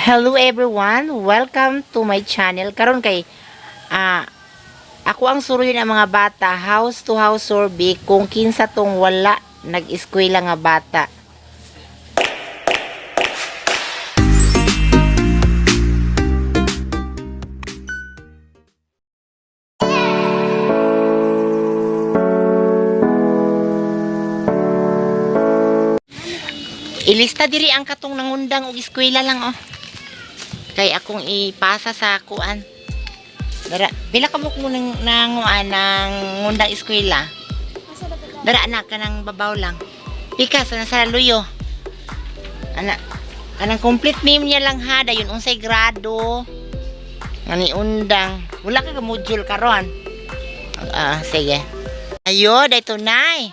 Hello everyone! Welcome to my channel. Karon kay ako ang suruyon ang mga bata house to house survey kung kinsa tong wala nag-eskwela nga bata. Ilista diri ang katong nangundang og eskwela lang oh. Kay akong ipasa sa kuan. Dara, pila ka mo nang nanguan nang ngundang eskwela? Dara anak kanang babaw lang. Pika sa nasa luyo. Ana, kanang complete name niya lang ha, dayon unsay grado. Ngani undang. Wala ka module karon. Ah, sige. Ayo, dayto nay.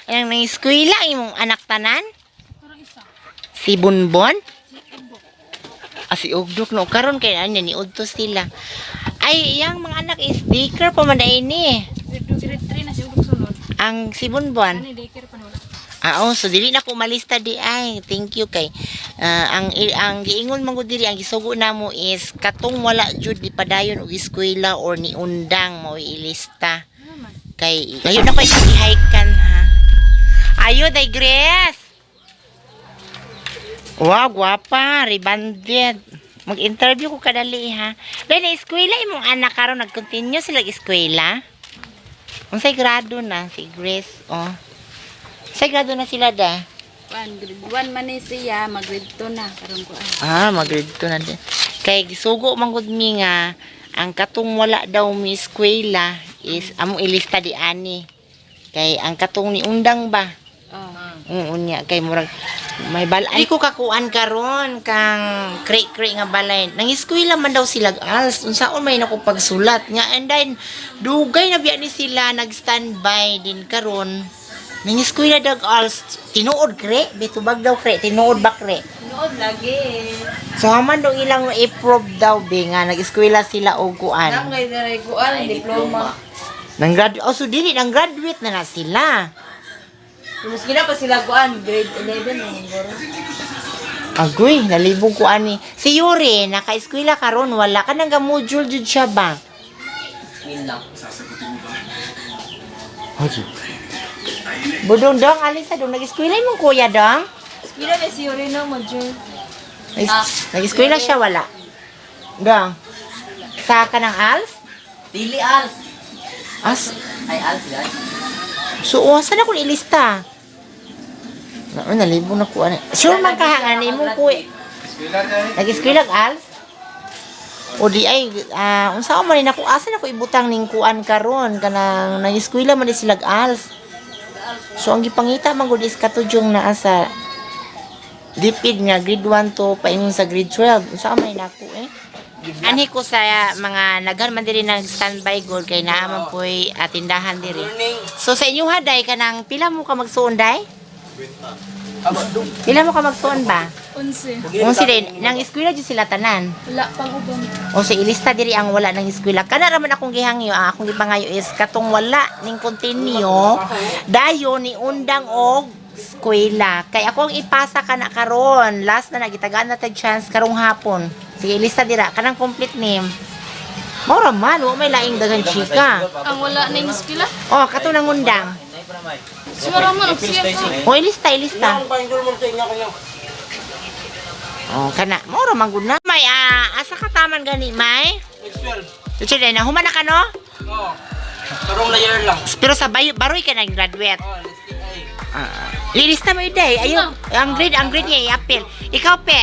Anang nang eskwela imong anak tanan? Si Bonbon? Ah, si Ugdok no. Karon kay ano ni udto sila. Ay, iyang mga anak is daycare pa man ini. Grade 3 na si Ugok sulod. Ang si Bonbon. Ano daycare pa na wala. Ah, oh, so dili na ko malista di ay. Thank you kay ang giingon man gud diri ang gisugo namo is katong wala jud di padayon og eskwela or ni undang mao ilista. Ano man? Kay layo na ko kan ha. Ayo day Grace. Wow, gwapa, rebanded. Mag-interview ko kadali ha. Dahil na eskwela imong anak karon nag-continue sila eskwela. Unsay grado na si Grace, oh. Unsay grado na sila da? One, grade 1 man ni siya, mag grade 2 na karon ko ay. Ah, mag-grade 2 na din. Kay gisugo man gud mi nga ang katong wala daw mi eskwela is among ilista di ani. Kay ang katong ni undang ba? Oh. Oo niya kay murag may balay ko kakuan karon kang kri-kri nga balay. Nang eskwela man daw sila als unsaon may nako pagsulat nga and then dugay na biya ni sila nag standby din karon. Nang eskwela dag als tinuod kre bitubag daw kre tinuod ba kre. Nood lagi. So haman daw ilang i-prove daw be nga nag-eskwela sila og kuan. Nang kay kuan diploma. Nang grad oh, so dili nang graduate na na sila. Muski na pa sila kuan grade 11 na siguro. Agoy, nalibog ko ani. Si Yuri, naka-eskwela karon wala ka nang gamodule jud siya ba? Hoji. Budong dong, alin sa dong nag-eskwela imong kuya dong? Eskwela na si Yuri no module. Nag-eskwela siya wala. Dong. Sa kanang als? Dili als. As Ay als yan. So, oh, saan ako ilista? Na, nalibog na ko ani. Sure man ka nga ni imong kuya. Nag-eskwela ka, als? O di ay unsa man ni nako asa nako ibutang ning kuan karon kanang nag-eskwela man ni sila als. So ang gipangita man gud is katudyong naa sa DepEd nga grade 1 to paingon sa grade 12. Unsa man ni nako eh? Anhi ko sa mga naghan man diri nag standby gold kay naa man poy tindahan diri. So sa inyong haday kanang pila mo ka magsuon day? Pila mo ka magsuon ba? 11. Kung sila, nang eskwela jud sila tanan. Wala pang ubang. O sa ilista diri ang wala ng eskwela. Kana ra man akong gihangyo, ang akong gipangayo is katong wala ning continue dayon ni undang og eskwela. Kay ako ang ipasa kana karon. Last na nagitagaan na tag chance karong hapon. Sige, ilista dira kanang complete name. Mao ra man, wa may laing daghan chika. Ang wala na yung eskwela. Oh, katong nangundang. Siguro mo siya ka. O ilista, ilista. Oh, kana mao ra man gud na. May asa ka taman gani, may? 12. Richard, na human na ka no? Oo. Karong layer lang. Pero sa bayo, baroy ka nag graduate. Oh, let's take ay. Lilista mo yun, day. Ayo, ang grade niya i-appeal. Ikaw, pe.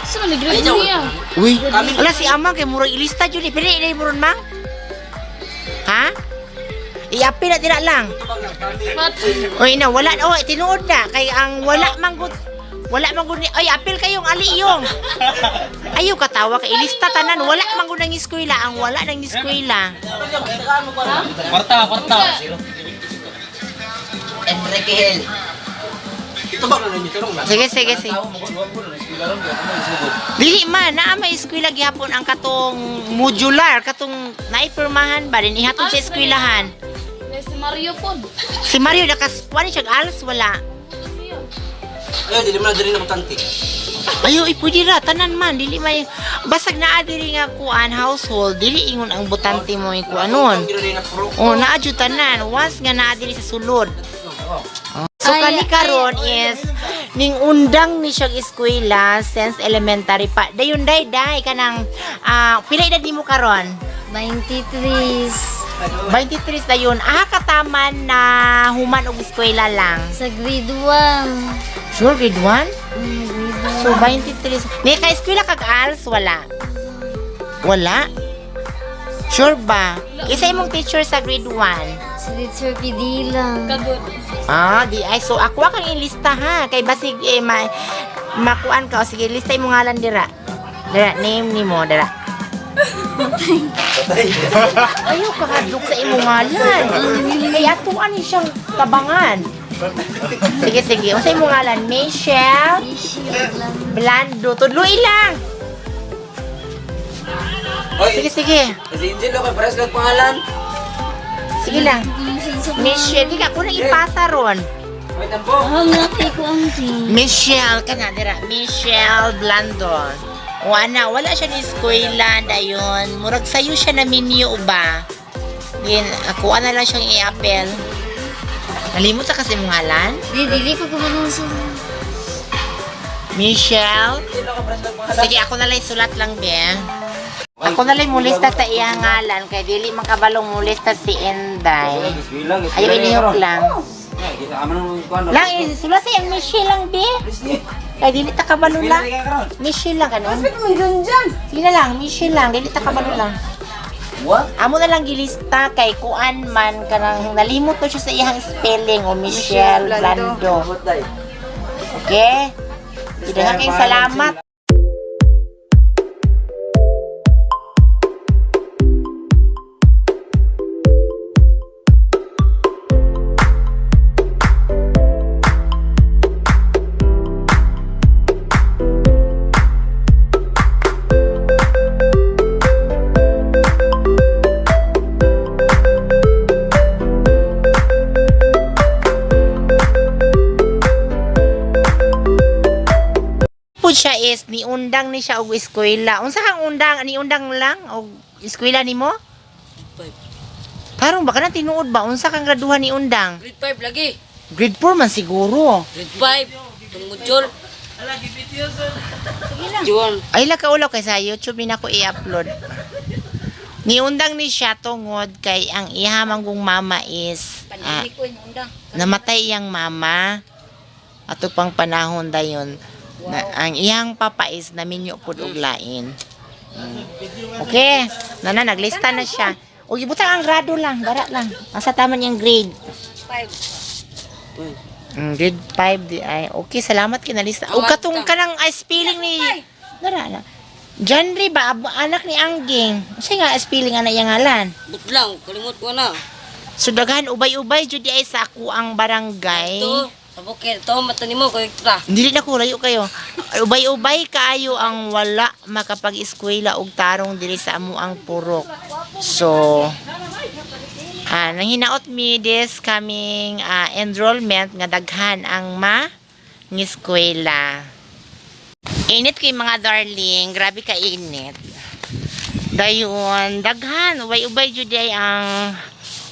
Sino ni grade niya? Uy, wala si Amang kay murag ilista jud ni. Pili ilay muron mang. Ha? I-appeal na dira lang. Mat. Uy, na wala oh, tinuod na kay ang wala man gud wala man gud ni ay appeal kayong aliyong. Ayaw katawa kay ilista tanan wala man gud nang eskwela ang wala nang eskwela. Kwarta, kwarta. Enrique Hill. Ito ba na ninyo karong na? Sige, sige, sige. Dili man, naa may eskwela gihapon ang katong modular, katong naipirmahan ba din ihatod sa eskwelahan. Si Mario po. Si Mario nakas kuan siya als wala. Ayun, dili man na diri na butante. Ayo, pwede ra tanan man dili may basag naa diri nga kuan household dili ingon ang butante mo yung kuanon. Oh, naa jud tanan once nga naa diri sa sulod. So Ay, kani karon is ning undang ni siyang eskwela since elementary pa. Dayon day day kanang pila edad nimo karon? 23. 23 dayon. Ah, kataman na human og eskwela lang. Sa grade 1. Sure, grade 1? Grade 1. So 23. May ka-eskwela kag ALS wala? Wala? Sure ba? Isa imong teacher sa grade 1. Sa teacher Pidila. Kagot. Ah, di ay so ako kang ilista ha kay basig eh, makuan ka o sige lista imong ngalan dira. Dira name nimo dira. Ayaw ka hadlok sa imong ngalan. Kay atuan ni siyang tabangan. Sige sige, unsa imong ngalan? Michelle Michelle lang. Blando. Tudloi lang. Oy, Sige sige. si Angel okay, pares lang pangalan. Sige lang. Michelle, di ka ko na ipasa ron. Wait, tampo. Ako nga kay ko ang team. Michelle ka na dira. Michelle Blando. Wala, wala siya ni eskwela dayon. Murag sayo siya na minyo ba? Din ako na lang siyang i-appel. Nalimot sa kasi mong ngalan? Di, dili ko kumanong sa... Michelle? Sige, ako na lang sulat lang, be. Ako na lang mulista sa iyang ngalan kay dili man kabalong mulista si Inday. Ayaw inihok lang. Lang, sulat sa iyang Michelle lang, be. Kay dili ta kabalo lang. Michelle lang kanon. Sige na lang, Michelle lang, dili ta kabalo lang. What? Amo na lang gilista kay kuan man kanang nalimot to siya sa iyang spelling o Michelle Blando. Okay? Daghang kayong salamat. Po siya is niundang ni siya og eskwela. Unsa kang undang? Niundang lang og eskwela nimo? Tarong baka na tinuod ba unsa kang graduhan ni undang? Grade 5 lagi. Grade 4 man siguro. Grade 5. Tungod jol. Juan. Ay la kaulaw kay sa YouTube ni nako i-upload. Niundang ni siya tungod kay ang iha manggong mama is namatay iyang mama ato pang panahon dayon na, ang iyang papa is naminyo pud og lain. Okay, nana naglista na siya. O ibutang ang grado lang, dara lang. Asa tama niyang grade? 5. Grade 5 di ay. Okay, salamat kinalista. O katong kanang ay spelling ni Dara na. Janry ba anak ni Angging? Unsay nga spelling ana iyang ngalan? Butlang, kalimot ko na. So daghan ubay-ubay jud di ay sa ako ang barangay. Ito, sa bukid. Ito, mata nimo ko extra. Dili na ko layo kayo. Ubay-ubay kaayo ang wala makapag-eskwela og tarong diri sa amo ang purok. So nang hinaot mi this coming enrollment nga daghan ang ma ngiskwela. Init kay mga darling, grabe ka init. Dayon, daghan ubay-ubay jud ay ang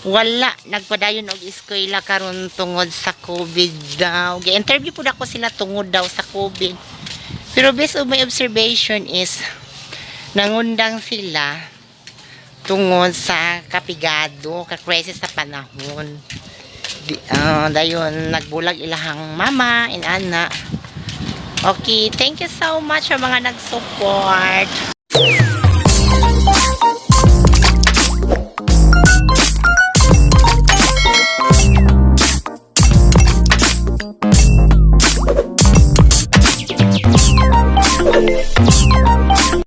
wala nagpadayon og eskwela karon tungod sa COVID daw. Gi-interview pud ako sila tungod daw sa COVID. Pero based on my observation is nangundang sila tungod sa kapigado, ka-crisis sa panahon. Dayon nagbulag ilahang mama and ana. Okay, thank you so much sa mga nag-support.